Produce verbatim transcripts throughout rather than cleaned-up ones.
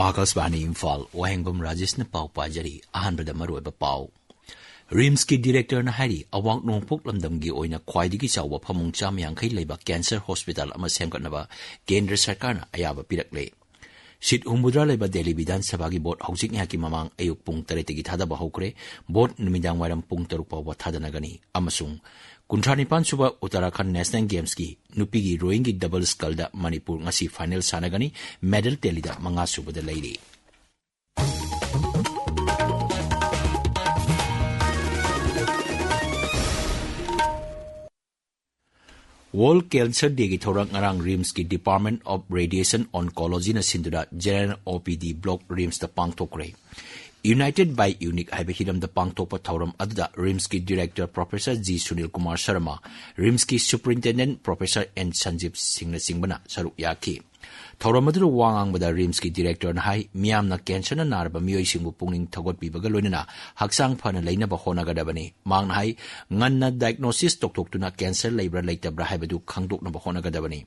ꯑꯥꯀꯥꯁꯕꯥꯅꯤ ꯏꯝꯐꯥꯜ, ꯋꯥꯍꯦꯡꯕꯝ ꯔꯥꯖꯦꯁꯅ ꯄꯥꯎ ꯄꯥꯖꯔꯤ꯫ ꯑꯍꯥꯟꯕꯗ ꯃꯔꯨꯑꯣꯏꯕ ꯄꯥꯎ꯫ ꯔꯤꯝꯁꯀꯤ ꯗꯤꯔꯦꯛꯇꯔꯅ ꯍꯥꯏꯔꯤ, ꯑꯋꯥꯡ ꯅꯣꯡꯄꯣꯛ ꯂꯝꯗꯝꯒꯤ ꯑꯣꯏꯅ ꯈ꯭ꯋꯥꯏꯗꯒꯤ ꯆꯥꯎꯕ ꯐꯃꯨꯡ ꯆꯥꯝꯃ ꯌꯥꯡꯈꯩ ꯂꯩꯕ ꯀꯦꯟꯁꯔ ꯍꯣꯁꯄꯤꯇꯥꯜ ꯑꯃ ꯁꯦꯝꯒꯠꯅꯕ ꯀꯦꯟꯗ꯭ꯔ ꯁꯔꯀꯥꯔꯅ ꯑꯌꯥꯕ ꯄꯤꯔꯛꯂꯦ꯫ ꯁꯤꯠ ꯍꯨꯝꯐꯨꯇꯔꯥ ꯂꯩꯕ ꯗꯦꯜꯂꯤ ꯕꯤꯙꯥꯟ ꯁꯚꯥꯒꯤ ꯚꯣꯠ ꯍꯧꯖꯤꯛ ꯉꯥꯏꯍꯥꯛꯀꯤ ꯃꯃꯥꯡ ꯑꯌꯨꯛ ꯄꯨꯡ ꯇꯔꯦꯠꯇꯒꯤ ꯊꯥꯗꯕ ꯍꯧꯈ꯭ꯔꯦ꯫ ꯚꯣꯠ ꯅꯨꯃꯤꯗꯥꯡ ꯋꯥꯏꯔꯝ ꯄꯨꯡ ꯇꯔꯨꯛ ꯐꯥꯎꯕ ꯊꯥꯗꯅꯒꯅꯤ꯫ ꯑꯃꯁꯨꯡ ꯀꯨꯟꯊ꯭ꯔꯥ ꯅꯤꯄꯥꯟ ꯁꯨꯕ ꯎꯠꯇꯔꯥꯈꯟꯗ ꯅꯦꯁꯅꯦꯜ ꯒꯦꯝꯁꯀꯤ ꯅꯨꯄꯤꯒꯤ ꯔꯣꯋꯤꯡꯒꯤ ꯗꯕꯜ ꯁ꯭ꯀꯜꯗ ꯃꯅꯤꯄꯨꯔ ꯉꯁꯤ ꯐꯥꯏꯅꯦꯜ ꯁꯥꯟꯅꯒꯅꯤ꯫ ꯃꯦꯗꯜ ꯇꯦꯂꯤꯗ ꯃꯉꯥ ꯁꯨꯕꯗ ꯂꯩꯔꯤ꯫ World Cancer Dayꯒꯤ ꯊꯧꯔꯝ ꯉꯔꯥꯡ ꯔꯤꯝꯁꯀꯤ Department of Radiation Oncologyꯅ ꯁꯤꯟꯗꯨꯅ General OPD Block ꯔꯤꯝꯁꯇ ꯄꯥꯡꯊꯣꯛꯈ꯭ꯔꯦ꯫ United by Unique ꯍꯥꯏꯕ ꯍꯤꯔꯝꯗ ꯄꯥꯡꯊꯣꯛꯄ ꯊꯧꯔꯝ ꯑꯗꯨꯗ ꯔꯤꯝꯁꯀꯤ director professor G Sunil Kumar Sharma, ꯔꯤꯝꯁꯀꯤ ꯁꯨꯄꯔꯤꯟꯇꯦꯟꯗꯦꯟꯠ ꯄ꯭ꯔꯣꯐꯦꯁꯔ ꯑꯦꯟ ꯁꯟꯖꯤꯞ ꯁꯤꯡꯅꯆꯤꯡꯕꯅ ꯁꯔꯨꯛ ꯌꯥꯈꯤ꯫ ꯊꯧꯔꯝ ꯑꯗꯨꯗ ꯋꯥ ꯉꯥꯡꯕꯗ ꯔꯤꯝꯁꯀꯤ ꯗꯤꯔꯦꯛꯇꯔꯅ ꯍꯥꯏ, ꯃꯤꯌꯥꯝꯅ ꯀꯦꯟꯁꯔꯅ ꯅꯥꯔꯕ ꯃꯤꯑꯣꯏꯁꯤꯡꯕꯨ ꯄꯨꯛꯅꯤꯡ ꯊꯧꯒꯠꯄꯤꯕꯒ ꯂꯣꯏꯅꯅ ꯍꯛꯆꯥꯡ ꯐꯅ ꯂꯩꯅꯕ ꯍꯣꯠꯅꯒꯗꯕꯅꯤ꯫ ꯃꯍꯥꯛꯅ ꯍꯥꯏ, ꯉꯟꯅ ꯗꯥꯏꯒꯅꯣꯁꯤꯁ ꯇꯧꯊꯣꯛꯇꯨꯅ ꯀꯦꯟꯁꯔ ꯂꯩꯕ꯭ꯔꯥ ꯂꯩꯇꯕ꯭ꯔꯥ ꯍꯥꯏꯕꯗꯨ ꯈꯪꯗꯣꯛꯅꯕ ꯍꯣꯠꯅꯒꯗꯕꯅꯤ꯫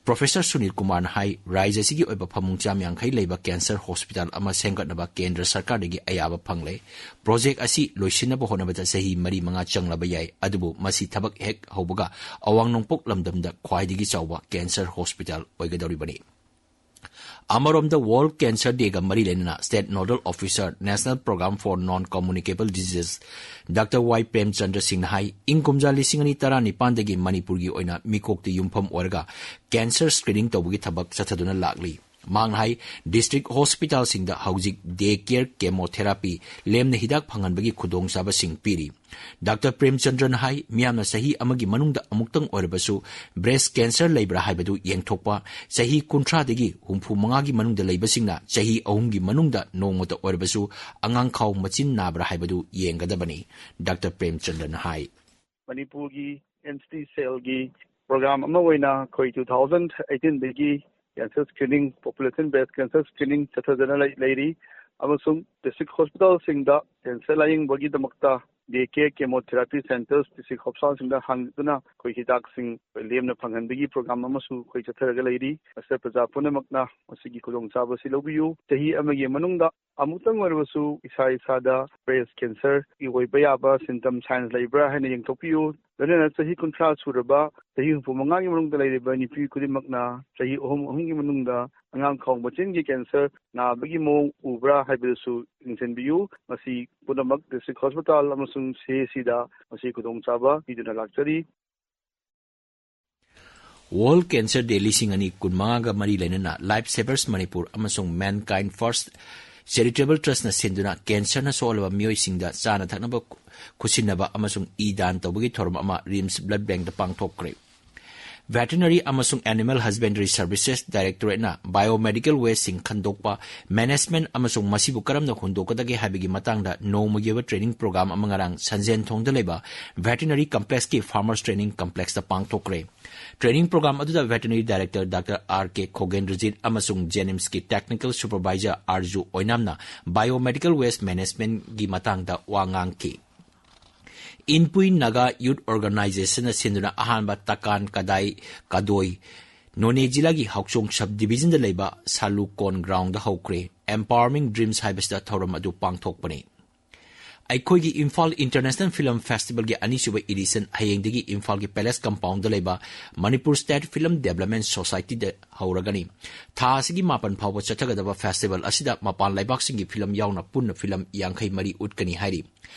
ꯄ꯭ꯔꯣꯐꯦꯁꯔ ꯁꯨꯅꯤꯜ ꯀꯨꯃꯥꯔꯅ ꯍꯥꯏ, ꯔꯥꯖ꯭ꯌ ꯑꯁꯤꯒꯤ ꯑꯣꯏꯕ ꯐꯃꯨꯡ ꯆꯥꯝ ꯌꯥꯡꯈꯩ ꯂꯩꯕ ꯀꯦꯟꯁꯔ ꯍꯣꯁꯄꯤꯇꯥꯜ ꯑꯃ ꯁꯦꯝꯒꯠꯅꯕ ꯀꯦꯟꯗ꯭ꯔ ꯁꯔꯀꯥꯔꯗꯒꯤ ꯑꯌꯥꯕ ꯐꯪꯂꯦ꯫ ꯄ꯭ꯔꯣꯖꯦꯛ ꯑꯁꯤ ꯂꯣꯏꯁꯤꯟꯅꯕ ꯍꯣꯠꯅꯕꯗ ꯆꯍꯤ ꯃꯔꯤ ꯃꯉꯥ ꯆꯪꯂꯕ ꯌꯥꯏ, ꯑꯗꯨꯕꯨ ꯃꯁꯤ ꯊꯕꯛ ꯍꯦꯛ ꯍꯧꯕꯒ ꯑꯋꯥꯡ ꯅꯣꯡꯄꯣꯛ ꯂꯝꯗꯝꯗ ꯈ꯭ꯋꯥꯏꯗꯒꯤ ꯆꯥꯎꯕ ꯀꯦꯟꯁꯔ ꯍꯣꯁꯄꯤꯇꯥꯜ ꯑꯣꯏꯒꯗꯧꯔꯤꯕꯅꯤ꯫ ꯑꯃꯔꯣꯝꯗ, World Cancer Dayꯒ ꯃꯔꯤ ꯂꯩꯅꯅ State Nodal Officer, National Program for Non-Communicable Diseases, doctor Y Premchandra ꯁꯤꯡꯅ ꯍꯥꯏ, ꯏꯪ ꯀꯨꯝꯖꯥ ꯂꯤꯁꯤꯡ ꯑꯅꯤ ꯇꯔꯥꯅꯤꯄꯥꯟꯗꯒꯤ ꯃꯅꯤꯄꯨꯔꯒꯤ ꯑꯣꯏꯅ ꯃꯤꯀꯣꯛꯇ ꯌꯨꯝꯐꯝ ꯑꯣꯏꯔꯒ ꯀꯦꯟꯁꯔ ꯁ꯭ꯀ꯭ꯔꯤꯅꯤꯡ ꯇꯧꯕꯒꯤ ꯊꯕꯛ ꯆꯠꯊꯗꯨꯅ ꯂꯥꯛꯂꯤ꯫ ꯃꯍꯥꯛꯅ ꯍꯥꯏ, ꯗꯤꯁꯇ꯭ꯔꯤꯛ ꯍꯣꯁꯄꯤꯇꯥꯜꯁꯤꯡꯗ ꯍꯧꯖꯤꯛ ꯗꯦ ꯀꯦꯌꯔ, ꯀꯦꯃꯣꯊꯦꯔꯥꯄꯤ, ꯂꯦꯝꯅ ꯍꯤꯗꯥꯛ ꯐꯪꯍꯟꯕꯒꯤ ꯈꯨꯗꯣꯡꯆꯥꯕꯁꯤꯡ ꯄꯤꯔꯤ꯫ ꯗꯥꯛꯇꯔ ꯄ꯭ꯔꯦꯝꯆꯟꯗ꯭ꯔꯅ ꯍꯥꯏ, ꯃꯤꯌꯥꯝꯅ ꯆꯍꯤ ꯑꯃꯒꯤ ꯃꯅꯨꯡꯗ ꯑꯃꯨꯛꯇꯪ ꯑꯣꯏꯔꯕꯁꯨ ꯕ꯭ꯔꯦꯁ ꯀꯦꯟꯁꯔ ꯂꯩꯕ꯭ꯔꯥ ꯍꯥꯏꯕꯗꯨ ꯌꯦꯡꯊꯣꯛꯄ, ꯆꯍꯤ ꯀꯨꯟꯊ꯭ꯔꯥꯗꯒꯤ ꯍꯨꯝꯐꯨ ꯃꯉꯥꯒꯤ ꯃꯅꯨꯡꯗ ꯂꯩꯕꯁꯤꯡꯅ ꯆꯍꯤ ꯑꯍꯨꯝꯒꯤ ꯃꯅꯨꯡꯗ ꯅꯣꯡꯃꯇ ꯑꯣꯏꯔꯕꯁꯨ ꯑꯉꯥꯡꯈꯥꯎ ꯃꯆꯤꯟ ꯅꯥꯕ꯭ꯔꯥ ꯍꯥꯏꯕꯗꯨ ꯌꯦꯡꯒꯗꯕꯅꯤ꯫ ꯗꯥꯛꯇꯔ ꯄ꯭ꯔꯦꯝꯆꯟꯗ꯭ꯔꯅ ꯍꯥꯏ꯫ ꯃꯅꯤꯄꯨꯔꯒꯤ ꯑꯦꯟꯁꯇꯤ ꯁꯦꯜꯒꯤ ꯄ꯭ꯔꯣꯒ꯭ꯔꯥꯝ ꯑꯃ ꯑꯣꯏꯅ ꯑꯩꯈꯣꯏ two thousand eighteenꯗꯒꯤ cancer screening, population ꯕꯦꯁ ꯀꯦꯟꯁꯔ ꯁ꯭ꯀ꯭ꯔꯤꯅꯤꯡ ꯆꯠꯊꯗꯨꯅ ꯂꯩ-, ꯂꯩꯔꯤ, ꯑꯃꯁꯨꯡ ꯗꯤꯁꯇ꯭ꯔꯤꯛ ꯍꯣꯁꯄꯤꯇꯥꯜꯁꯤꯡꯗ ꯀꯦꯟꯁꯔ ꯂꯥꯌꯦꯡꯕꯒꯤꯗꯃꯛꯇ ꯗꯦ ꯀꯦ ꯀꯦꯃꯣꯊꯦꯔꯥꯄꯤ ꯁꯦꯟꯇꯔꯁ ꯗꯤꯁꯇ꯭ꯔꯤꯛ ꯍꯣꯁꯄꯤꯇꯥꯜꯁꯤꯡꯗ ꯍꯥꯡꯗꯨꯅ ꯑꯩꯈꯣꯏ ꯍꯤꯗꯥꯛꯁꯤꯡ ꯑꯩꯈꯣꯏ ꯂꯦꯝꯅ ꯐꯪꯍꯟꯕꯒꯤ ꯄ꯭ꯔꯣꯒ꯭ꯔꯥꯝ ꯑꯃꯁꯨ ꯑꯩꯈꯣꯏ ꯆꯠꯊꯔꯒ ꯂꯩꯔꯤ꯫ ꯃꯁꯤꯗ ꯄ꯭ꯔꯖꯥ ꯄꯨꯝꯅꯃꯛꯅ ꯃꯁꯤꯒꯤ ꯈꯨꯗꯣꯡꯆꯥꯕ ꯑꯁꯤ ꯂꯧꯕꯤꯌꯨ꯫ ꯆꯍꯤ ꯑꯃꯒꯤ ꯃꯅꯨꯡꯗ ꯑꯃꯨꯛꯇꯪ ꯑꯣꯏꯔꯕꯁꯨ ꯏꯁꯥ ꯏꯁꯥꯗ ꯕ꯭ꯔꯦꯁ ꯀꯦꯟꯁꯔꯒꯤ ꯑꯣꯏꯕ ꯌꯥꯕ ꯁꯤꯝꯇꯝ ꯁꯥꯏꯟꯁ ꯂꯩꯕ꯭ꯔꯥ ꯍꯥꯏꯅ ꯌꯦꯡꯊꯣꯛꯄꯤꯌꯨ꯫ ꯂꯣꯏꯅꯅ ꯆꯍꯤ ꯀꯨꯟꯊ꯭ꯔꯥ ꯁꯨꯔꯕ, ꯆꯍꯤ ꯍꯨꯝꯐꯨ ꯃꯉꯥꯒꯤ ꯃꯅꯨꯡꯗ ꯂꯩꯔꯤꯕ ꯅꯨꯄꯤ ꯈꯨꯗꯤꯡꯃꯛꯅ ꯆꯍꯤ ꯑꯍꯨꯝ ꯑꯍꯨꯝꯒꯤ ꯃꯅꯨꯡꯗ ꯑꯉꯥꯡ ꯈꯥꯎ ꯃꯆꯤꯟꯒꯤ ꯀꯦꯟꯁꯔ ꯅꯥꯕꯒꯤ ꯃꯑꯣꯡ ꯎꯕ꯭ꯔꯥ ꯍꯥꯏꯕꯗꯨꯁꯨ ꯌꯦꯡꯁꯤꯟꯕꯤꯌꯨ꯫ ꯃꯁꯤ ꯄꯨꯝꯅꯃꯛ ꯗꯤꯁꯇ꯭ꯔꯤꯛ ꯍꯣꯁꯄꯤꯇꯥꯜ ꯑꯃꯁꯨꯡ ꯁꯤ ꯑꯦꯁ ꯁꯤꯗ ꯃꯁꯤ ꯈꯨꯗꯣꯡꯆꯥꯕ ꯄꯤꯗꯨꯅ ꯂꯥꯛꯆꯔꯤ꯫ World Cancer Day ꯂꯤꯁꯤꯡ ꯑꯅꯤ ꯀꯨꯟꯃꯉꯥꯒ ꯃꯔꯤ ꯂꯩꯅꯅ Life Savers Manipur ꯑꯃꯁꯨꯡ Mankind First Charitable Trustꯅ ꯁꯤꯟꯗꯨꯅ ꯀꯦꯟꯁꯔꯅ ꯁꯣꯛꯍꯜꯂꯕ ꯃꯤꯑꯣꯏꯁꯤꯡꯗ ꯆꯥꯅ ꯊꯛꯅꯕ ꯈꯨꯠꯁꯤꯟꯅꯕ ꯑꯃꯁꯨꯡ ꯏ ꯗꯥꯟ ꯇꯧꯕꯒꯤ ꯊꯧꯔꯝ ꯑꯃ ꯔꯤꯝꯁ ꯕ꯭ꯂꯗ ꯕꯦꯡꯛꯇ ꯄꯥꯡꯊꯣꯛꯈ꯭ꯔꯦ꯫ Veterinary ꯑꯃꯁꯨꯡ Animal Husbandry Services Directorateꯅ biomedical wasteꯁꯤꯡ ꯈꯟꯗꯣꯛꯄ, management ꯑꯃꯁꯨꯡ ꯃꯁꯤꯕꯨ ꯀꯔꯝꯅ ꯍꯨꯟꯗꯣꯛꯀꯗꯒꯦ ꯍꯥꯏꯕꯒꯤ ꯃꯇꯥꯡꯗ ꯅꯣꯡꯃꯒꯤ ꯑꯣꯏꯕ training program ꯑꯃ ꯉꯔꯥꯡ ꯁꯟꯖꯦꯟꯊꯣꯡꯗ ꯂꯩꯕ Veterinary Complexꯀꯤ Farmers Training Complexꯇ ꯄꯥꯡꯊꯣꯛꯈ꯭ꯔꯦ꯫ Training program ꯑꯗꯨꯗ Veterinary Director ꯗꯥꯛꯇꯔ ꯑꯥꯔ ꯀꯦ ꯈꯣꯒꯦꯟꯗ꯭ꯔꯖꯤꯠ ꯑꯃꯁꯨꯡ JNIMSꯀꯤ Technical Supervisor ꯑꯥꯔꯖꯨ ꯑꯣꯏꯅꯥꯝꯅ biomedical waste managementꯀꯤ ꯃꯇꯥꯡꯗ ꯋꯥ ꯉꯥꯡꯈꯤ꯫ ꯏꯟꯄꯨꯏ ꯅꯥꯒꯥ ꯌꯨꯠ ꯑꯣꯔꯒꯅꯥꯏꯖꯦꯁꯟꯅ ꯁꯤꯟꯗꯨꯅ ꯑꯍꯥꯟꯕ ꯇꯀꯥꯟ ꯀꯗꯥꯏ ꯀꯗꯣꯏ ꯅꯣꯅꯦ ꯖꯤꯂꯥꯒꯤ ꯍꯥꯎꯆꯣꯡ ꯁꯕ ꯗꯤꯕꯤꯖꯟꯗ ꯂꯩꯕ ꯁꯥꯂꯨꯀꯣꯟ ꯒ꯭ꯔꯥꯎꯟꯗ ꯍꯧꯈ꯭ꯔꯦ꯫ Empowering Dreams ꯍꯥꯏꯕꯁꯤꯗ ꯊꯧꯔꯝ ꯑꯗꯨ ꯄꯥꯡꯊꯣꯛꯄꯅꯤ꯫ ꯑꯩꯈꯣꯏꯒꯤ ꯏꯝꯐꯥꯜ ꯏꯟꯇꯔꯅꯦꯁꯅꯦꯜ ꯐꯤꯂꯝ ꯐꯦꯁꯇꯤꯚꯦꯜꯒꯤ ꯑꯅꯤꯁꯨꯕ ꯏꯗꯤꯁꯟ ꯍꯌꯦꯡꯗꯒꯤ ꯏꯝꯐꯥꯜꯒꯤ ꯄꯦꯂꯦꯁ ꯀꯝꯄꯥꯎꯟꯗ ꯂꯩꯕ ꯃꯅꯤꯄꯨꯔ ꯁ꯭ꯇꯦꯠ ꯐꯤꯂꯝ ꯗꯦꯕꯂꯞꯃꯦꯟ ꯁꯣꯁꯥꯏꯇꯤꯗ ꯍꯧꯔꯒꯅꯤ꯫ ꯊꯥ ꯑꯁꯤꯒꯤ ꯃꯥꯄꯟ ꯐꯥꯎꯕ ꯆꯠꯊꯒꯗꯕ ꯐꯦꯁꯇꯤꯚꯦꯜ ꯑꯁꯤꯗ ꯃꯄꯥꯟ ꯂꯩꯕꯥꯛꯁꯤꯡꯒꯤ ꯐꯤꯂꯝ ꯌꯥꯎꯅ ꯄꯨꯟꯅ ꯐꯤꯂꯝ ꯌꯥꯡꯈꯩ ꯃꯔꯤ ꯎꯠꯀꯅꯤ ꯍꯥꯏꯔꯤ꯫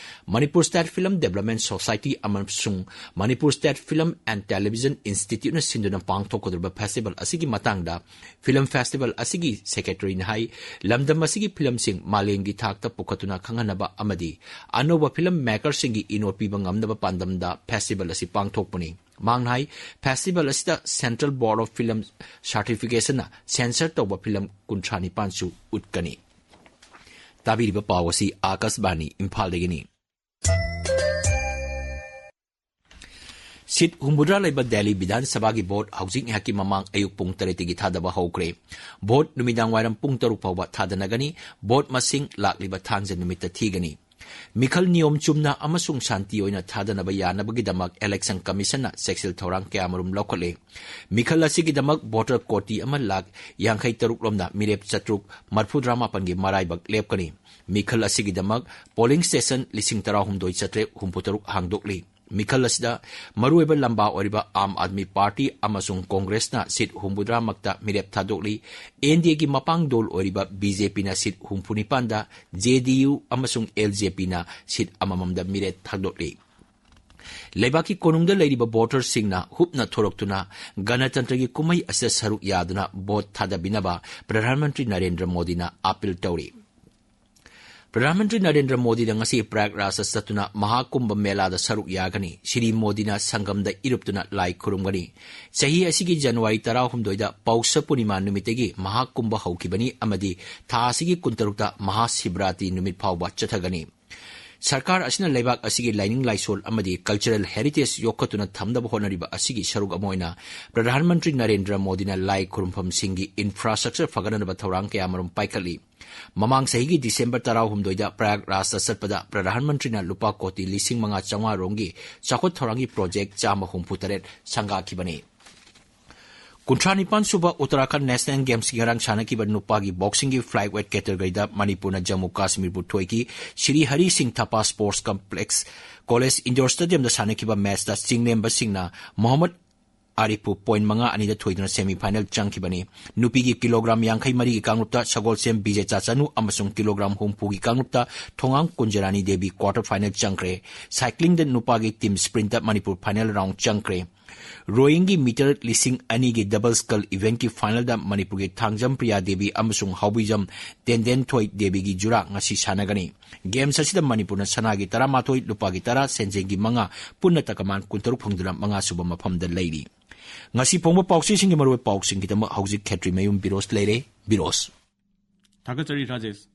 Manipur state film development society ꯑꯃꯁꯨꯡ Manipur state film and television ꯏꯟꯁꯇꯤꯇ꯭ꯌꯨꯠꯅ ꯁꯤꯟꯗꯨꯅ ꯄꯥꯡꯊꯣꯛꯀꯗꯧꯔꯤꯕ ꯐꯦꯁꯇꯤꯚꯦꯜ ꯑꯁꯤꯒꯤ ꯃꯇꯥꯡꯗ ꯐꯤꯂꯝ ꯐꯦꯁꯇꯤꯚꯦꯜ ꯑꯁꯤꯒꯤ ꯁꯦꯀ꯭ꯔꯦꯇꯔꯤꯅ ꯍꯥꯏ, ꯂꯝꯗꯝ ꯑꯁꯤꯒꯤ ꯐꯤꯂꯝꯁꯤꯡ ꯃꯥꯂꯦꯝꯒꯤ ꯊꯥꯛꯇ ꯄꯨꯈꯠꯇꯨꯅ ꯈꯪꯍꯟꯅꯕ ꯑꯃꯗꯤ ꯑꯅꯧꯕ ꯐꯤꯂꯝ ꯃꯦꯀꯔꯁꯤꯡꯒꯤ ꯏꯅꯣꯠ ꯄꯤꯕ ꯉꯝꯅꯕ ꯄꯥꯟꯗꯝꯗ ꯐꯦꯁꯇꯤꯚꯦꯜ ꯑꯁꯤ ꯄꯥꯡꯊꯣꯛꯄꯅꯤ꯫ ꯃꯍꯥꯛꯅ ꯍꯥꯏ, ꯐꯦꯁꯇꯤꯚꯦꯜ ꯑꯁꯤꯗ Central Board of Film Certificationꯅ ꯁꯦꯟꯁꯔ ꯇꯧꯕ ꯐꯤꯂꯝ ꯀꯨꯟꯊ꯭ꯔꯥ ꯅꯤꯄꯥꯟꯁꯨ ꯎꯠꯀꯅꯤ꯫ ꯇꯥꯕꯤꯔꯤꯕ ꯄꯥꯎ ꯑꯁꯤ ꯑꯥꯀꯥꯁꯕꯥꯅꯤ ꯏꯝꯐꯥꯜꯗꯒꯤꯅꯤ꯫ ꯁꯤꯠ ꯍꯨꯝꯐꯨꯇꯔꯥ ꯂꯩꯕ ꯗꯦꯜꯂꯤ ꯕꯤꯙꯥꯟ ꯁꯚꯥꯒꯤ ꯚꯣꯠ ꯍꯧꯖꯤꯛ ꯉꯥꯏꯍꯥꯛꯀꯤ ꯃꯃꯥꯡ ꯑꯌꯨꯛ ꯄꯨꯡ ꯇꯔꯦꯠꯇꯒꯤ ꯊꯥꯗꯕ ꯍꯧꯈ꯭ꯔꯦ꯫ ꯚꯣꯠ ꯅꯨꯃꯤꯗꯥꯡ ꯋꯥꯏꯔꯝ ꯄꯨꯡ ꯇꯔꯨꯛ ꯐꯥꯎꯕ ꯊꯥꯗꯅꯒꯅꯤ꯫ ꯚꯣꯠ ꯃꯁꯤꯡ ꯂꯥꯛꯂꯤꯕ ꯊꯥꯡꯖ ꯅꯨꯃꯤꯠꯇ ꯊꯤꯒꯅꯤ꯫ ꯃꯤꯈꯜ ꯅꯤꯌꯣꯝ ꯆꯨꯝꯅ ꯑꯃꯁꯨꯡ ꯁꯥꯟꯇꯤ ꯑꯣꯏꯅ ꯊꯥꯗꯅꯕ ꯌꯥꯅꯕꯒꯤꯗꯃꯛ Election Commission ꯅ ꯆꯦꯛꯁꯤꯜ ꯊꯧꯔꯥꯡ ꯀꯌꯥꯃꯔꯨꯝ ꯂꯧꯈꯠꯂꯦ꯫ ꯃꯤꯈꯜ ꯑꯁꯤꯒꯤꯗꯃꯛ voter ꯀꯣꯇꯤ ꯑꯃ ꯂꯥꯈ ꯌꯥꯡꯈꯩ ꯇꯔꯨꯛ ꯂꯣꯝꯗ ꯃꯤꯔꯦꯞ ꯆꯥꯇ꯭ꯔꯨꯛ ꯃꯔꯤꯐꯨꯇꯔꯥ ꯃꯥꯄꯟꯒꯤ ꯃꯔꯥꯏꯕꯛ ꯂꯦꯞꯀꯅꯤ꯫ ꯃꯤꯈꯜ ꯑꯁꯤꯒꯤꯗꯃꯛ polling station ꯂꯤꯁꯤꯡ ꯇꯔꯥꯍꯨꯝꯗꯣꯏ ꯆꯥꯇ꯭ꯔꯦꯠ ꯍꯨꯝꯐꯨꯇꯔꯨꯛ ꯍꯥꯡꯗꯣꯛꯂꯤ꯫ ꯃꯤꯈꯜ ꯑꯁꯤꯗ ꯃꯔꯨꯑꯣꯏꯕ ꯂꯝꯕꯥ ꯑꯣꯏꯔꯤꯕ ꯑꯥꯝ ꯑꯥꯗꯃꯤ ꯄꯥꯔꯇꯤ ꯑꯃꯁꯨꯡ ꯀꯣꯡꯒ꯭ꯔꯦꯁꯅ ꯁꯤꯠ ꯍꯨꯝꯐꯨꯇꯔꯥꯃꯛꯇ ꯃꯤꯔꯦꯞ ꯊꯥꯗꯣꯛꯂꯤ꯫ NDA ꯒꯤ ꯃꯄꯥꯡꯗꯣꯜ ꯑꯣꯏꯔꯤꯕ BJP ꯅ ꯁꯤꯠ ꯍꯨꯝꯐꯨ ꯅꯤꯄꯥꯟꯗ, JDU ꯑꯃꯁꯨꯡ LJP ꯅ ꯁꯤꯠ ꯑꯃꯃꯝꯗ ꯃꯤꯔꯦꯞ ꯊꯥꯗꯣꯛꯂꯤ꯫ ꯂꯩꯕꯥꯛꯀꯤ ꯀꯣꯅꯨꯡꯗ ꯂꯩꯔꯤꯕ voter ꯁꯤꯡꯅ ꯍꯨꯞꯅ ꯊꯣꯔꯛꯇꯨꯅ ꯒꯅꯇꯟꯇ꯭ꯔꯒꯤ ꯀꯨꯝꯍꯩ ꯑꯁꯤꯗ ꯁꯔꯨꯛ ꯌꯥꯗꯨꯅ vote ꯊꯥꯗꯕꯤꯅꯕ ꯄ꯭ꯔꯙꯥꯟ ꯃꯟꯇ꯭ꯔꯤ ꯅꯔꯦꯟꯗ꯭ꯔ ꯃꯣꯗꯤꯅ ꯑꯥꯄꯤꯜ ꯇꯧꯔꯤ꯫ ꯄ꯭ꯔꯙꯥꯟ ꯃꯟꯇ꯭ꯔꯤ ꯅꯔꯦꯟꯗ꯭ꯔ ꯃꯣꯗꯤꯅ ꯉꯁꯤ ꯄ꯭ꯔꯌꯥꯒꯔꯥꯖꯇ ꯆꯠꯇꯨꯅ ꯃꯍꯥꯀꯨꯝꯚ ꯃꯦꯂꯥꯗ ꯁꯔꯨꯛ ꯌꯥꯒꯅꯤ꯫ ꯁ꯭ꯔꯤ ꯃꯣꯗꯤꯅ ꯁꯪꯒꯝꯗ ꯏꯔꯨꯞꯇꯨꯅ ꯂꯥꯏ ꯈꯨꯔꯨꯝꯒꯅꯤ꯫ ꯆꯍꯤ ꯑꯁꯤꯒꯤ ꯖꯅꯋꯥꯔꯤ ꯇꯔꯥꯍꯨꯝꯗꯣꯏꯗ ꯄꯧꯁ ꯄꯨꯔꯅꯤꯃꯥ ꯅꯨꯃꯤꯠꯇꯒꯤ ꯃꯍꯥꯀꯨꯝꯚ ꯍꯧꯈꯤꯕꯅꯤ ꯑꯃꯗꯤ ꯊꯥ ꯑꯁꯤꯒꯤ ꯀꯨꯟꯇꯔꯨꯛꯇ ꯃꯍꯥꯁꯤꯕꯔꯥꯇꯤ ꯅꯨꯃꯤꯠ ꯐꯥꯎꯕ ꯆꯠꯊꯒꯅꯤ꯫ ꯁꯔꯀꯥꯔ ꯑꯁꯤꯅ ꯂꯩꯕꯥꯛ ꯑꯁꯤꯒꯤ ꯂꯥꯏꯅꯤꯡ ꯂꯥꯏꯁꯣꯜ ꯑꯃꯗꯤ cultural heritage ꯌꯣꯛꯈꯠꯇꯨꯅ ꯊꯝꯅꯕ ꯍꯣꯠꯅꯔꯤꯕ ꯑꯁꯤꯒꯤ ꯁꯔꯨꯛ ꯑꯃ ꯑꯣꯏꯅ ꯄ꯭ꯔꯙꯥꯟ ꯃꯟꯇ꯭ꯔꯤ ꯅꯔꯦꯟꯗ꯭ꯔ ꯃꯣꯗꯤꯅ ꯂꯥꯏ ꯈꯨꯔꯨꯝꯐꯝꯁꯤꯡꯒꯤ infrastructure ꯐꯒꯠꯅꯅꯕ ꯊꯧꯔꯥꯡ ꯀꯌꯥꯃꯔꯨꯝ ꯄꯥꯏꯈꯠꯂꯤ꯫ ꯃꯃꯥꯡ ꯆꯍꯤꯒꯤ ꯗꯤꯁꯦꯝꯕꯔ ꯇꯔꯥꯍꯨꯝꯗꯣꯏꯗ ꯄ꯭ꯔꯌꯥꯒꯔꯥꯖꯇ ꯆꯠꯄꯗ ꯄ꯭ꯔꯙꯥꯟ ꯃꯟꯇ꯭ꯔꯤꯅ ꯂꯨꯄꯥ ꯀꯣꯇꯤ ꯂꯤꯁꯤꯡ ꯃꯉꯥ ꯆꯥꯝꯃꯉꯥ ꯔꯣꯝꯒꯤ ꯆꯥꯎꯈꯠ ꯊꯧꯔꯥꯡꯒꯤ project ꯆꯥꯝꯃ ꯍꯨꯝꯐꯨ ꯇꯔꯦꯠ ꯁꯪꯒꯥꯈꯤꯕꯅꯤ꯫ ꯀꯨꯟꯊ꯭ꯔꯥ ꯅꯤꯄꯥꯟ ꯁꯨꯕ Uttarakhand National Games ꯀꯤ ꯉꯔꯥꯡ ꯁꯥꯟꯅꯈꯤꯕ ꯅꯨꯄꯥꯒꯤ boxing ꯒꯤ flyweight category ꯗ ꯃꯅꯤꯄꯨꯔꯅ ꯖꯝꯃꯨ ꯀꯥꯁꯃꯤꯔꯕꯨ ꯊꯣꯏꯈꯤ꯫ ꯁ꯭ꯔꯤ ꯍꯔꯤ ꯁꯤꯡ ꯊꯥꯄꯥ Sports Complex College Indoor Stadium ꯗ ꯁꯥꯟꯅꯈꯤꯕ match ꯇ ꯆꯤꯡꯂꯦꯝꯕꯁꯤꯡꯅ ꯃꯣꯍꯝꯃꯗ ꯑꯥꯔꯤꯐꯄꯨ point ꯃꯉꯥ ꯑꯅꯤꯗ ꯊꯣꯏꯗꯨꯅ semi final ꯆꯪꯈꯤꯕꯅꯤ꯫ ꯅꯨꯄꯤꯒꯤ ꯀꯤꯂꯣꯒ꯭ꯔꯥꯝ ꯌꯥꯡꯈꯩ ꯃꯔꯤꯒꯤ ꯀꯥꯡꯂꯨꯞꯇ ꯁꯒꯣꯜꯁꯦꯝ ꯕꯤꯖꯦ ꯆꯥꯆꯅꯨ ꯑꯃꯁꯨꯡ ꯀꯤꯂꯣꯒ꯭ꯔꯥꯝ ꯍꯨꯝꯐꯨꯒꯤ ꯀꯥꯡꯂꯨꯞꯇ ꯊꯣꯉꯥꯝ ꯀꯨꯟꯖꯔꯥꯅꯤ ꯗꯦꯕꯤ quarter final ꯆꯪꯈ꯭ꯔꯦ꯫ Cycling ꯗ ꯅꯨꯄꯥꯒꯤ team sprint ꯇ ꯃꯅꯤꯄꯨꯔ final round ꯆꯪꯈ꯭ꯔꯦ꯫ Rowing ꯒꯤ meter ꯂꯤꯁꯤꯡ ꯑꯅꯤꯒꯤ double scull event ꯀꯤ final ꯗ ꯃꯅꯤꯄꯨꯔꯒꯤ ꯊꯥꯡꯖꯝ ꯄ꯭ꯔꯤꯌꯥ ꯗꯦꯕꯤ ꯑꯃꯁꯨꯡ ꯍꯥꯎꯕꯤꯖꯝ ꯇꯦꯟꯗꯦꯟꯊꯣꯏ ꯗꯦꯕꯤꯒꯤ ꯖꯨꯔꯥ ꯉꯁꯤ ꯁꯥꯟꯅꯒꯅꯤ꯫ Games ꯑꯁꯤꯗ ꯃꯅꯤꯄꯨꯔꯅ ꯁꯅꯥꯒꯤ ꯇꯔꯥꯃꯥꯊꯣꯏ, ꯂꯨꯄꯥꯒꯤ ꯇꯔꯥ, ꯁꯦꯟꯖꯦꯡꯒꯤ ꯃꯉꯥ, ꯄꯨꯟꯅ ꯇꯀꯃꯥꯟ ꯀꯨꯟꯇꯔꯨꯛ ꯐꯪꯗꯨꯅ ꯃꯉꯥꯁꯨꯕ ꯃꯐꯝꯗ ꯂꯩꯔꯤ꯫ ꯉꯁꯤ ꯐꯣꯡꯕ ꯄꯥꯎꯆꯦꯁꯤꯡꯒꯤ ꯃꯔꯨꯑꯣꯏꯕ ꯄꯥꯎꯁꯤꯡꯒꯤꯗꯃꯛ ꯍꯧꯖꯤꯛ ꯈꯦꯇ꯭ꯔꯤꯃꯌꯨꯝ ꯕꯤꯔꯣꯁ ꯂꯩꯔꯦ꯫ ꯕꯤꯔꯣꯁ꯫ ꯊꯥꯒꯠꯆꯔꯤ ꯔꯥꯖꯦꯁ꯫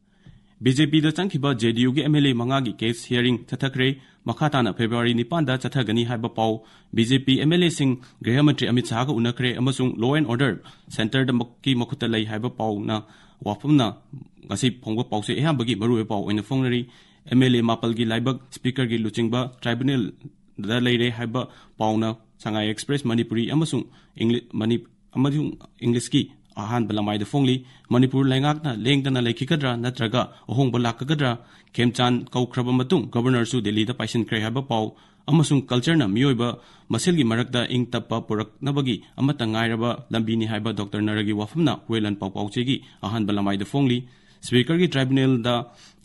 BJP ꯗ ꯆꯪꯈꯤꯕ JDU ꯒꯤ MLA ꯃꯉꯥꯒꯤ case hearing ꯆꯠꯊꯈ꯭ꯔꯦ꯫ ꯃꯈꯥ ꯇꯥꯅ February ꯅꯤꯄꯥꯟꯗ ꯆꯠꯊꯒꯅꯤ ꯍꯥꯏꯕ ꯄꯥꯎ꯫ BJP MLA ꯁꯤꯡ ꯒ꯭ꯔꯤꯍ ꯃꯟꯇ꯭ꯔꯤ ꯑꯃꯤꯠ ꯁꯥꯍꯒ ꯎꯅꯈ꯭ꯔꯦ ꯑꯃꯁꯨꯡ law and order centre ꯗ ꯃꯛ-, ꯀꯤ ꯃꯈꯨꯠꯇ ꯂꯩ ꯍꯥꯏꯕ ꯄꯥꯎꯅ ꯋꯥꯐꯝꯅ ꯉꯁꯤ ꯐꯣꯡꯕ ꯄꯥꯎꯆꯦ ꯑꯌꯥꯝꯕꯒꯤ ꯃꯔꯨꯑꯣꯏꯕ ꯄꯥꯎ ꯑꯣꯏꯅ ꯐꯣꯡꯅꯔꯤ꯫ ꯑꯦꯝ ꯑꯦꯜ ꯑꯦ ꯃꯥꯄꯜꯒꯤ ꯂꯥꯏꯕꯛ ꯁ꯭ꯄꯤꯀꯔꯒꯤ ꯂꯨꯆꯤꯡꯕ ꯇ꯭ꯔꯥꯏꯕꯨꯅꯦꯜꯗ ꯂꯩꯔꯦ ꯍꯥꯏꯕ ꯄꯥꯎꯅ ꯁꯉꯥꯏ ꯑꯦꯛꯁꯄ꯭ꯔꯦꯁ ꯃꯅꯤꯄꯨꯔꯤ ꯑꯃꯁꯨꯡ ꯏꯪꯂꯤ-, ꯃꯅꯤ-, ꯑꯃꯁꯨꯡ ꯏꯪꯂꯤꯁꯀꯤ ꯑꯍꯥꯟꯕ ꯂꯃꯥꯏꯗ ꯐꯣꯡꯂꯤ꯫ ꯃꯅꯤꯄꯨꯔ ꯂꯩꯉꯥꯛꯅ ꯂꯦꯡꯗꯅ ꯂꯩꯈꯤꯒꯗ꯭ꯔꯥ ꯅꯠꯇ꯭ꯔꯒ ꯑꯍꯣꯡꯕ ꯂꯥꯛꯀꯗ꯭ꯔꯥ? ꯈꯦꯝꯆꯥꯟ ꯀꯧꯈ꯭ꯔꯕ ꯃꯇꯨꯡ ꯒꯕꯔꯅꯔꯁꯨ ꯗꯦꯜꯂꯤꯗ ꯄꯥꯏꯁꯤꯟꯈ꯭ꯔꯦ ꯍꯥꯏꯕ ꯄꯥꯎ ꯑꯃꯁꯨꯡ ꯀꯜꯆꯔꯅ ꯃꯤꯑꯣꯏꯕ ꯃꯁꯦꯜꯒꯤ ꯃꯔꯛꯇ ꯏꯪ ꯇꯞꯄ ꯄꯨꯔꯛꯅꯕꯒꯤ ꯑꯃꯠꯇ ꯉꯥꯏꯔꯕ ꯂꯝꯕꯤꯅꯤ ꯍꯥꯏꯕ ꯗꯣꯛꯇꯔ ꯅꯔꯒꯤ ꯋꯥꯐꯝꯅ ꯍꯨꯋꯦꯂꯟ ꯄꯥꯎ ꯄꯥꯎꯆꯦꯒꯤ ꯑꯍꯥꯟꯕ ꯂꯃꯥꯏꯗ ꯐꯣꯡꯂꯤ꯫ ꯁ꯭ꯄꯤꯀꯔꯒꯤ ꯇ꯭ꯔꯥꯏꯕꯨꯅꯦꯜꯗ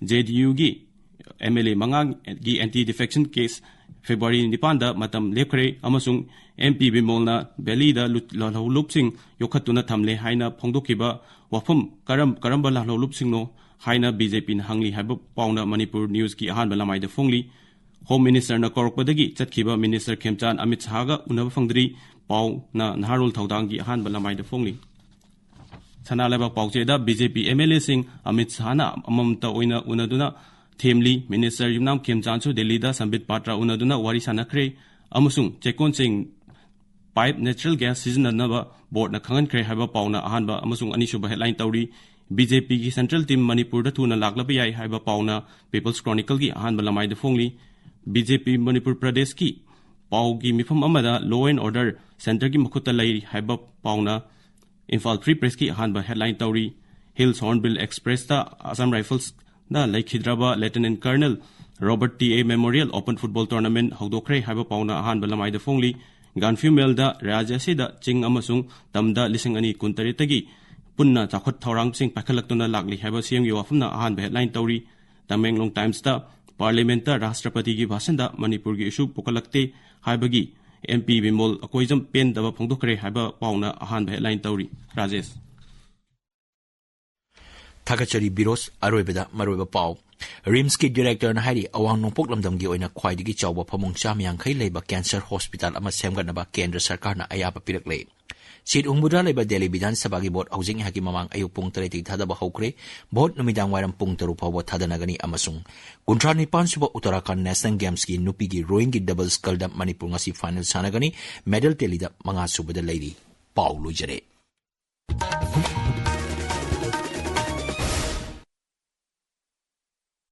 ꯖꯦ ꯗꯤ ꯌꯨꯒꯤ ꯑꯦꯝ ꯑꯦꯜ ꯑꯦ ꯃꯉꯥꯒꯤ ꯑꯦꯟꯇꯤ ꯗꯤꯐꯦꯛꯁꯟ ꯀꯦꯁ ꯐꯦꯕ꯭ꯔꯨꯋꯥꯔꯤ ꯅꯤꯄꯥꯟꯗ ꯃꯇꯝ ꯂꯦꯞꯈ꯭ꯔꯦ ꯑꯃꯁꯨꯡ ꯑꯦꯝ ꯄꯤ ꯕꯤꯃꯣꯜꯅ ꯚꯦꯂꯤꯗ ꯂꯨ-, ꯂꯥꯜꯍꯧꯂꯨꯞꯁꯤꯡ ꯌꯣꯛꯈꯠꯇꯨꯅ ꯊꯝꯂꯦ ꯍꯥꯏꯅ ꯐꯣꯡꯗꯣꯛꯈꯤꯕ ꯋꯥꯐꯝ ꯀꯔꯝ-, ꯀꯔꯝꯕ ꯂꯥꯜꯍꯧꯂꯨꯞꯁꯤꯡꯅꯣ ꯍꯥꯏꯅ ꯕꯤ ꯖꯦ ꯄꯤꯅ ꯍꯪꯂꯤ ꯍꯥꯏꯕ ꯄꯥꯎꯅ ꯃꯅꯤꯄꯨꯔ ꯅ꯭ꯌꯨꯁꯀꯤ ꯑꯍꯥꯟꯕ ꯂꯃꯥꯏꯗ ꯐꯣꯡꯂꯤ꯫ ꯍꯣꯝ ꯃꯤꯅꯤꯁꯇꯔꯅ ꯀꯧꯔꯛꯄꯗꯒꯤ ꯆꯠꯈꯤꯕ ꯃꯤꯅꯤꯁꯇꯔ ꯈꯦꯝꯆꯥꯟ ꯑꯃꯤꯠ ꯁꯍꯥꯒ ꯎꯅꯕ ꯐꯪꯗ꯭ꯔꯤ꯫ ꯄꯥꯎꯅ ꯅꯍꯥꯔꯣꯜ ꯊꯧꯗꯥꯡꯒꯤ ꯑꯍꯥꯟꯕ ꯂꯃꯥꯏꯗ ꯐꯣꯡꯂꯤ꯫ ꯁꯅꯥ ꯂꯩꯕꯥꯛ ꯄꯥꯎꯆꯦꯗ B J P M L ꯑꯦꯁꯤꯡ ꯑꯃꯤꯠ ꯁꯍꯥꯅ ꯑꯃꯃꯝꯇ ꯑꯣꯏꯅ ꯎꯅꯗꯨꯅ ꯊꯦꯝꯂꯤ꯫ ꯃꯤꯅꯤꯁꯇꯔ ꯌꯨꯝꯅꯥꯝ ꯈꯦꯝꯆꯥꯟꯁꯨ ꯗꯦꯜꯂꯤꯗ ꯁꯝꯕꯤꯠ ꯄꯥꯇ꯭ꯔ ꯎꯅꯗꯨꯅ ꯋꯥꯔꯤ ꯁꯥꯟꯅꯈ꯭ꯔꯦ ꯑꯃꯁꯨꯡ ꯆꯦꯛꯀꯣꯟꯁꯤꯡ ꯄꯥꯏꯞ ꯅꯦꯆꯔꯦꯜ ꯒ꯭ꯌꯥꯁ ꯁꯤꯖꯤꯟꯅꯅꯕ ꯕꯣꯔꯗꯅ ꯈꯪꯍꯟꯈ꯭ꯔꯦ ꯍꯥꯏꯕ ꯄꯥꯎꯅ ꯑꯍꯥꯟꯕ ꯑꯃꯁꯨꯡ ꯑꯅꯤꯁꯨꯕ ꯍꯦꯗꯂꯥꯏꯟ ꯇꯧꯔꯤ꯫ ꯕꯤ ꯖꯦ ꯄꯤꯒꯤ ꯁꯦꯟꯇ꯭ꯔꯦꯜ ꯇꯤꯝ ꯃꯅꯤꯄꯨꯔꯗ ꯊꯨꯅ ꯂꯥꯛꯂꯕ ꯌꯥꯏ ꯍꯥꯏꯕ ꯄꯥꯎꯅ ꯄꯤꯄꯜꯁ ꯀ꯭ꯔꯣꯅꯤꯀꯜꯒꯤ ꯑꯍꯥꯟꯕ ꯂꯃꯥꯏꯗ ꯐꯣꯡꯂꯤ꯫ ꯕꯤ ꯖꯦ ꯄꯤ ꯃꯅꯤꯄꯨꯔ ꯄ꯭ꯔꯗꯦꯁꯀꯤ ꯄꯥꯎꯒꯤ ꯃꯤꯐꯝ ꯑꯃꯗ law and order centreꯒꯤ ꯃꯈꯨꯠꯇ ꯂꯩꯔꯤ ꯍꯥꯏꯕ ꯄꯥꯎꯅ ꯏꯝꯐꯥꯜ ꯐ꯭ꯔꯤ ꯄ꯭ꯔꯦꯁꯀꯤ ꯑꯍꯥꯟꯕ ꯍꯦꯗꯂꯥꯏꯟ ꯇꯧꯔꯤ꯫ ꯍꯤꯜꯁ ꯍꯣꯔꯟꯕꯤꯜ ꯑꯦꯛꯁꯄ꯭ꯔꯦꯁꯇ ꯑꯁꯥꯝ ꯔꯥꯏꯐꯜꯁꯅ ꯂꯩꯈꯤꯗ꯭ꯔꯕ lieutenant colonel Robert T A memorial open football tournament ꯍꯧꯗꯣꯛꯈ꯭ꯔꯦ ꯍꯥꯏꯕ ꯄꯥꯎꯅ ꯑꯍꯥꯟꯕ ꯂꯃꯥꯏꯗ ꯐꯣꯡꯂꯤ꯫ ꯒꯥꯟꯐ꯭ꯌꯨ ꯃꯦꯜꯗ ꯔꯥꯖ꯭ꯌ ꯑꯁꯤꯗ ꯆꯤꯡ ꯑꯃꯁꯨꯡ ꯇꯝꯗ ꯂꯤꯁꯤꯡ ꯑꯅꯤ ꯀꯨꯟꯇꯔꯦꯠꯇꯒꯤ ꯄꯨꯟꯅ ꯆꯥꯎꯈꯠ ꯊꯧꯔꯥꯡꯁꯤꯡ ꯄꯥꯏꯈꯠꯂꯛꯇꯨꯅ ꯂꯥꯛꯂꯤ ꯍꯥꯏꯕ ꯁꯤ ꯑꯦꯝꯒꯤ ꯋꯥꯐꯝꯅ ꯑꯍꯥꯟꯕ ꯍꯦꯗꯂꯥꯏꯟ ꯇꯧꯔꯤ꯫ ꯇꯃꯦꯡꯂꯣꯡ ꯇꯥꯏꯝꯁꯇ ꯄꯥꯔꯂꯤꯌꯥꯃꯦꯟꯠꯇ ꯔꯥꯁꯇ꯭ꯔꯄꯇꯤꯒꯤ ꯚꯥꯁꯟꯗ ꯃꯅꯤꯄꯨꯔꯒꯤ ꯏꯁꯨ ꯄꯨꯈꯠꯂꯛꯇꯦ ꯍꯥꯏꯕꯒꯤ ꯑꯦꯝ ꯄꯤ ꯕꯤꯃꯣꯜ ꯑꯀꯣꯏꯖꯝ ꯄꯦꯟꯗꯕ ꯐꯣꯡꯗꯣꯛꯈ꯭ꯔꯦ ꯍꯥꯏꯕ ꯄꯥꯎꯅ ꯑꯍꯥꯟꯕ ꯍꯦꯗꯂꯥꯏꯟ ꯇꯧꯔꯤ꯫ ꯔꯥꯖꯦꯁ꯫ ꯊꯥꯒꯠꯆꯔꯤ ꯕꯤꯔꯣꯁ꯫ ꯑꯔꯣꯏꯕꯗ ꯃꯔꯨꯑꯣꯏꯕ ꯄꯥꯎ꯫ ꯔꯤꯝꯁꯀꯤ ꯗꯤꯔꯦꯛꯇꯔꯅ ꯍꯥꯏꯔꯤ, ꯑꯋꯥꯡ ꯅꯣꯡꯄꯣꯛ ꯂꯝꯗꯝꯒꯤ ꯑꯣꯏꯅ ꯈ꯭ꯋꯥꯏꯗꯒꯤ ꯆꯥꯎꯕ ꯐꯃꯨꯡ ꯆꯥꯝꯃ ꯌꯥꯡꯈꯩ ꯂꯩꯕ ꯀꯦꯟꯁꯔ ꯍꯣꯁꯄꯤꯇꯥꯜ ꯑꯃ ꯁꯦꯝꯒꯠꯅꯕ ꯀꯦꯟꯗ꯭ꯔ ꯁꯔꯀꯥꯔꯅ ꯑꯌꯥꯕ ꯄꯤꯔꯛꯂꯦ꯫ ꯁꯤꯠ ꯍꯨꯝꯐꯨꯇꯔꯥ ꯂꯩꯕ ꯗꯦꯜꯂꯤ ꯕꯤꯙꯥꯟ ꯁꯚꯥꯒꯤ ꯚꯣꯠ ꯍꯧꯖꯤꯛ ꯉꯥꯏꯍꯥꯛꯀꯤ ꯃꯃꯥꯡ ꯑꯌꯨꯛ ꯄꯨꯡ ꯇꯔꯦꯠꯇꯒꯤ ꯊꯥꯗꯕ ꯍꯧꯈ꯭ꯔꯦ꯫ ꯚꯣꯠ ꯅꯨꯃꯤꯗꯥꯡ ꯋꯥꯏꯔꯝ ꯄꯨꯡ ꯇꯔꯨꯛ ꯐꯥꯎꯕ ꯊꯥꯗꯅꯒꯅꯤ ꯑꯃꯁꯨꯡ ꯀꯨꯟꯊ꯭ꯔꯥ ꯅꯤꯄꯥꯟ ꯁꯨꯕ ꯎꯠꯇꯔꯥꯈꯟꯗ ꯅꯦꯁꯅꯦꯜ ꯒꯦꯝꯁꯀꯤ ꯅꯨꯄꯤꯒꯤ ꯔꯣꯋꯤꯡꯒꯤ ꯗꯕꯜꯁ ꯁ꯭ꯀꯜꯗ ꯃꯅꯤꯄꯨꯔ ꯉꯁꯤ ꯐꯥꯏꯅꯦꯜ ꯁꯥꯟꯅꯒꯅꯤ꯫ ꯃꯦꯗꯜ ꯇꯦꯂꯤꯗ ꯃꯉꯥ ꯁꯨꯕꯗ ꯂꯩꯔꯤ꯫ ꯄꯥꯎ ꯂꯣꯏꯖꯔꯦ꯫